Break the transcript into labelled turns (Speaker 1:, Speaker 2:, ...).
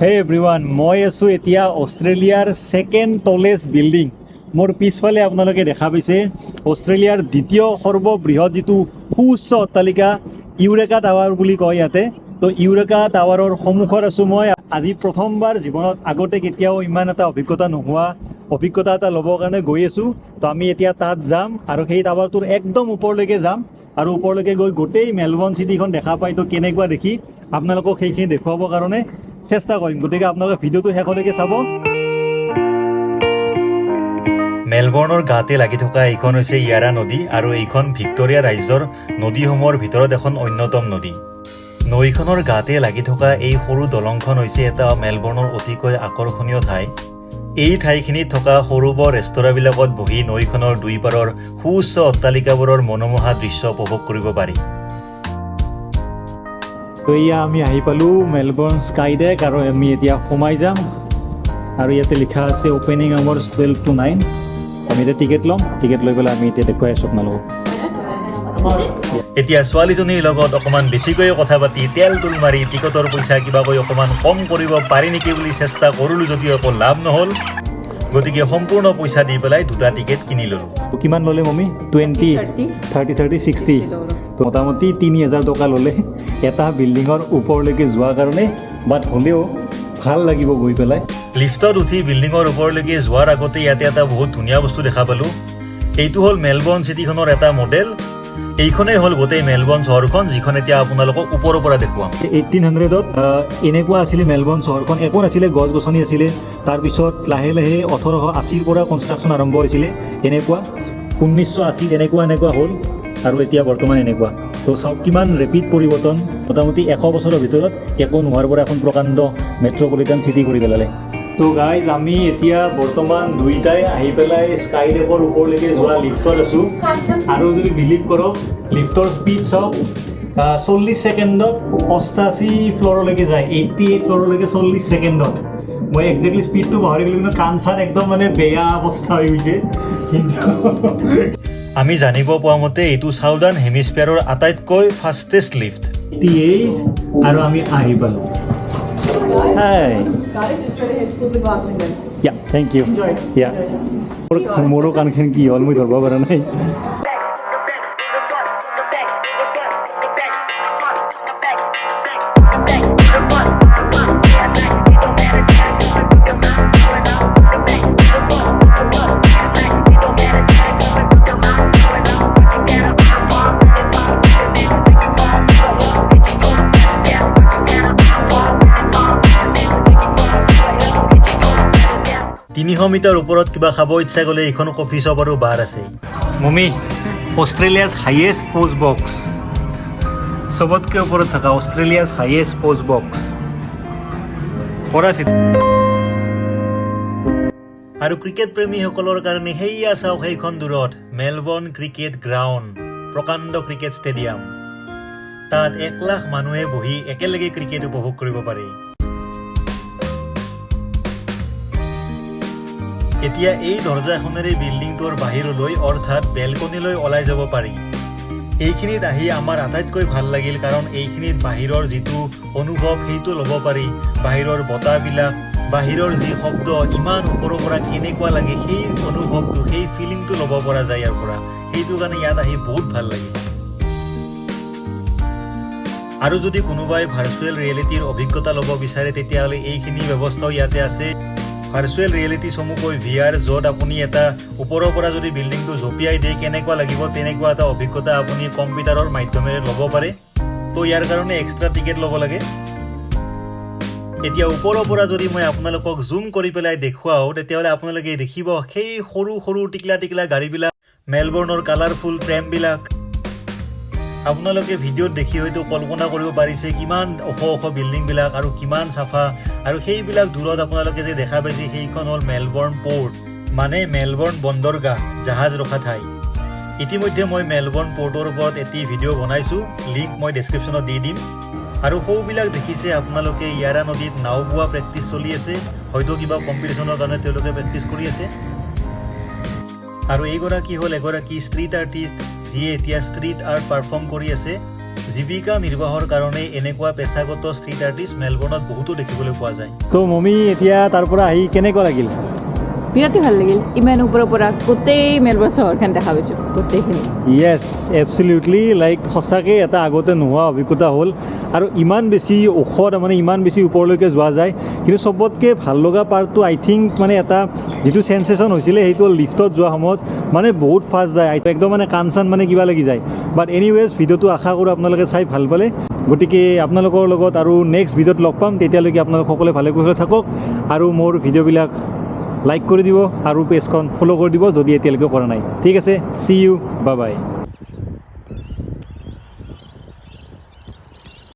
Speaker 1: হে এভৰিৱান, মই আছোঁ এতিয়া অষ্ট্ৰেলিয়াৰ ছেকেণ্ড টলেষ্ট বিল্ডিং। মোৰ পিছফালে আপোনালোকে দেখা পাইছে অষ্ট্ৰেলিয়াৰ দ্বিতীয় সৰ্ববৃহৎ যিটো সুউচ্চ অট্টালিকা, ইউৰেকা টাৱাৰ বুলি কয় ইয়াতে। তো ইউৰেকা টাৱাৰৰ সন্মুখত আছোঁ মই। আজি প্ৰথমবাৰ জীৱনত, আগতে কেতিয়াও ইমান এটা অভিজ্ঞতা নোহোৱা অভিজ্ঞতা এটা ল'বৰ কাৰণে গৈ আছোঁ। তো আমি এতিয়া তাত যাম আৰু সেই টাৱাৰটোৰ একদম ওপৰলৈকে যাম আৰু ওপৰলৈকে গৈ গোটেই মেলবৰ্ণ চিটিখন দেখা পাই, তো কেনেকুৱা দেখি আপোনালোকক সেইখিনি দেখুৱাবৰ কাৰণে চেষ্টা কৰিম। গতিকে আপোনালোকে ভিডিঅ'টো শেষলৈকে চাব।
Speaker 2: মেলবৰ্ণৰ গাতে লাগি থকা এইখন হৈছে ইয়াৰা নদী আৰু এইখন ভিক্টোৰিয়া ৰাজ্যৰ নদীসমূহৰ ভিতৰত এখন অন্যতম নদী। নৈখনৰ গাতে লাগি থকা এই সৰু দলংখন হৈছে এটা মেলবৰ্ণৰ অতিকৈ আকৰ্ষণীয় ঠাই। এই ঠাইখিনিত থকা সৰু বৰ ৰেস্তোৰাঁবিলাকত বহি নৈখনৰ দুই পাৰৰ সুউচ্চ অট্টালিকাবোৰৰ মনোমোহা দৃশ্য উপভোগ কৰিব পাৰি।
Speaker 1: তো এয়া আমি আহি পালোঁ মেলবৰ্ণ স্কাই ডেক আৰু আমি এতিয়া সোমাই যাম আৰু ইয়াতে লিখা আছে opening hours 12 to 9। আমি এতিয়া টিকেট ল'ম, টিকেট লৈ পেলাই আমি এতিয়া দেখুৱাই আছোঁ আপোনালোকক।
Speaker 2: এতিয়া ছোৱালীজনীৰ লগত অকণমান বেছিকৈয়ে কথা পাতি তেল তুল মাৰি টিকটৰ পইচা কিবাকৈ অকণমান কম কৰিব পাৰি নেকি বুলি চেষ্টা কৰিলোঁ যদিও একো লাভ নহ'ল। গতিকে সম্পূৰ্ণ পইচা দি পেলাই দুটা টিকেট কিনি ল'লোঁ।
Speaker 1: কিমান ল'লে মমি? 20, 30, 30, 60। তো মোটামুটি 3000 টকা ল'লে এটা বিল্ডিঙৰ ওপৰলৈকে যোৱাৰ কাৰণে। বাট হ'লেও ভাল লাগিব গৈ পেলাই।
Speaker 2: লিফ্টত উঠি বিল্ডিঙৰ ওপৰলৈকে যোৱাৰ আগতে ইয়াতে এটা বহুত ধুনীয়া বস্তু দেখা পালোঁ। এইটো হ'ল মেলবৰ্ণ চিটিখনৰ এটা মডেল। এইখনেই হ'ল গোটেই মেলবৰ্ণ চহৰখন, যিখন এতিয়া আপোনালোকক ওপৰৰ পৰা দেখুৱাম।
Speaker 1: 1800ত এনেকুৱা আছিলে মেলবৰ্ণ চহৰখন, একো নাছিলে, গছ গছনি আছিলে। তাৰপিছত লাহে লাহে 1880ৰ পৰা কনষ্ট্ৰাকশ্যন আৰম্ভ হৈছিলে। এনেকুৱা 1980ত এনেকুৱা এনেকুৱা হ'ল আৰু এতিয়া বৰ্তমান এনেকুৱা। তো চাওক কিমান ৰেপিড পৰিৱৰ্তন। মোটামুটি 100 বছৰৰ ভিতৰত একো নোহোৱাৰ পৰা এখন প্ৰকাণ্ড মেট্ৰপলিটান চিটি কৰি পেলালে। তো গাইজ, আমি এতিয়া বৰ্তমান দুইটাই আহি পেলাই স্কাই ডেকৰ ওপৰলৈকে যোৱা লিফ্টত আছোঁ আৰু যদি বিলিভ কৰক, লিফ্টৰ স্পীড চাওক, 40 ছেকেণ্ডত 88 ফ্ল'ৰলৈকে যায়, 88 ফ্ল'ৰলৈকে 40 ছেকেণ্ডত। মই একজেক্টলি স্পীডটো পাহৰি গ'লো, কিন্তু কাণ চান একদম মানে বেয়া অৱস্থা হৈ গৈছে কিন্তু।
Speaker 2: আমি জানিব পোৱা মতে এইটো চাউদাৰ্ণ হেমিস্ফিয়াৰৰ আটাইতকৈ ফাষ্টেষ্ট লিফ্ট।
Speaker 1: 88 আৰু আমি আহি পালোঁ। Hi.
Speaker 3: Scotty, just straight ahead towards the glass window.
Speaker 1: Yeah, thank you.
Speaker 3: Enjoy.
Speaker 1: Yeah. মোৰো কাণখন কি হ'ল মই ধৰিব পৰা নাই।
Speaker 2: 300 মিটাৰ ওপৰত কিবা খাব ইচ্ছা গ'লে এইখন কফি শ্বপ আৰু বাৰ আছে।
Speaker 1: মমি, অষ্ট্ৰেলিয়াছ হাইয়েষ্ট পষ্ট বক্স, চবতকৈ ওপৰত থকা অষ্ট্ৰেলিয়াছ হাইয়েষ্ট পষ্ট বক্স ফৰাচীত।
Speaker 2: আৰু ক্ৰিকেট প্ৰেমীসকলৰ কাৰণে সেইয়া চাওক, সেইখন দূৰত মেলবৰ্ণ ক্ৰিকেট গ্ৰাউণ্ড, প্ৰকাণ্ড ক্ৰিকেট ষ্টেডিয়াম। তাত 1 লাখ মানুহে বহি একেলগে ক্ৰিকেট উপভোগ কৰিব পাৰে। এতিয়া এই দৰ্জাখনেৰে বিল্ডিংটোৰ বাহিৰলৈ অৰ্থাৎ বেলকনিলৈ ওলাই যাব পাৰি। এইখিনিত আহি আমাৰ আটাইতকৈ ভাল লাগিল, কাৰণ এইখিনিত বাহিৰৰ যিটো অনুভৱ সেইটো ল'ব পাৰি। বাহিৰৰ বতাহবিলাক, বাহিৰৰ যি শব্দ, ইমান ওপৰৰ পৰা কেনেকুৱা লাগে, সেই অনুভৱটো, সেই ফিলিংটো ল'ব পৰা যায় ইয়াৰ পৰা। সেইটো কাৰণে ইয়াত আহি বহুত ভাল লাগিল। আৰু যদি কোনোবাই ভাৰ্চুৱেল ৰিয়েলিটিৰ অভিজ্ঞতা ল'ব বিচাৰে, তেতিয়াহ'লে এইখিনি ব্যৱস্থাও ইয়াতে আছে। ভাৰ্চুৱেল ৰিয়েলিটি চমুকৈ VR, য'ত আপুনি এটা ওপৰৰ পৰা যদি বিল্ডিংটো জঁপিয়াই দিয়ে কেনেকুৱা লাগিব, তেনেকুৱা এটা অভিজ্ঞতা আপুনি কম্পিউটাৰৰ মাধ্যমেৰে ল'ব পাৰে। তো ইয়াৰ কাৰণে এক্সট্ৰা টিকেট ল'ব লাগে। এতিয়া ওপৰৰ পৰা যদি মই আপোনালোকক জুম কৰি পেলাই দেখুৱাওঁ, তেতিয়াহ'লে আপোনালোকে দেখিব সেই সৰু সৰু টিকলা টিকলা গাড়ীবিলাক, মেলবৰ্ণৰ কালাৰফুল ট্ৰেমবিলাক। আপোনালোকে ভিডিঅ'ত দেখি হয়তো কল্পনা কৰিব পাৰিছে কিমান ওখ ওখ বিল্ডিংবিলাক আৰু কিমান চাফা। আৰু সেইবিলাক দূৰত আপোনালোকে যে দেখা পাইছে, সেইখন হ'ল মেলবৰ্ণ পৰ্ট, মানে মেলবৰ্ণ বন্দৰগাহ, জাহাজ ৰখা ঠাই। ইতিমধ্যে মই মেলবৰ্ণ পৰ্টৰ ওপৰত এটি ভিডিঅ' বনাইছোঁ, লিংক মই ডেছক্ৰিপশ্যনত দি দিম। আৰু সৌবিলাক দেখিছে আপোনালোকে, ইয়াৰা নদীত নাও বোৱা প্ৰেক্টিচ চলি আছে। হয়তো কিবা কম্পিটিশ্যনৰ কাৰণে তেওঁলোকে প্ৰেক্টিচ কৰি আছে। আৰু এইগৰাকী হ'ল এগৰাকী ষ্ট্ৰীট আৰ্টিষ্ট, যিয়ে এতিয়া ষ্ট্ৰীট আৰ্ট পাৰফৰ্ম কৰি আছে। জীৱিকা নিৰ্বাহৰ কাৰণে এনেকুৱা পেছাগত ষ্ট্ৰীট আৰ্টিষ্ট মেলবৰ্ণত বহুতো দেখিবলৈ পোৱা যায়।
Speaker 1: তো মমি, এতিয়া তাৰ পৰা আহি কেনেকুৱা লাগিল?
Speaker 4: বিৰাটেই ভাল লাগিল। ইমান ওপৰৰ পৰা গোটেই মেলবৰ্ণ চহৰখন দেখা পাইছোঁ, গোটেইখিনি।
Speaker 1: য়েছ, এবচলিউটলি। লাইক সঁচাকৈ এটা আগতে নোহোৱা অভিজ্ঞতা হ'ল আৰু ইমান বেছি ওখ, তাৰমানে ইমান বেছি ওপৰলৈকে যোৱা যায়। কিন্তু চবতকৈ ভাল লগা পাৰ্টটো, আই থিংক, মানে এটা যিটো চেনচেশ্যন হৈছিলে, সেইটো হ'ল লিফ্টত যোৱা সময়ত। মানে বহুত ফাষ্ট যায়, একদম মানে কাণ চান মানে কিবা লাগি যায়। বাট এনিৱেজ, ভিডিঅ'টো আশা কৰোঁ আপোনালোকে চাই ভাল পালে। গতিকে আপোনালোকৰ লগত আৰু নেক্সট ভিডিঅ'ত লগ পাম। তেতিয়ালৈকে আপোনালোক সকলোৱে ভালে কুশলে থাকক আৰু মোৰ ভিডিঅ'বিলাক লাইক কৰি দিব আৰু পেজখন ফ'ল' কৰি দিব, যদি এতিয়ালৈকে কৰা নাই। ঠিক আছে, চি ইউ, বাই বাই।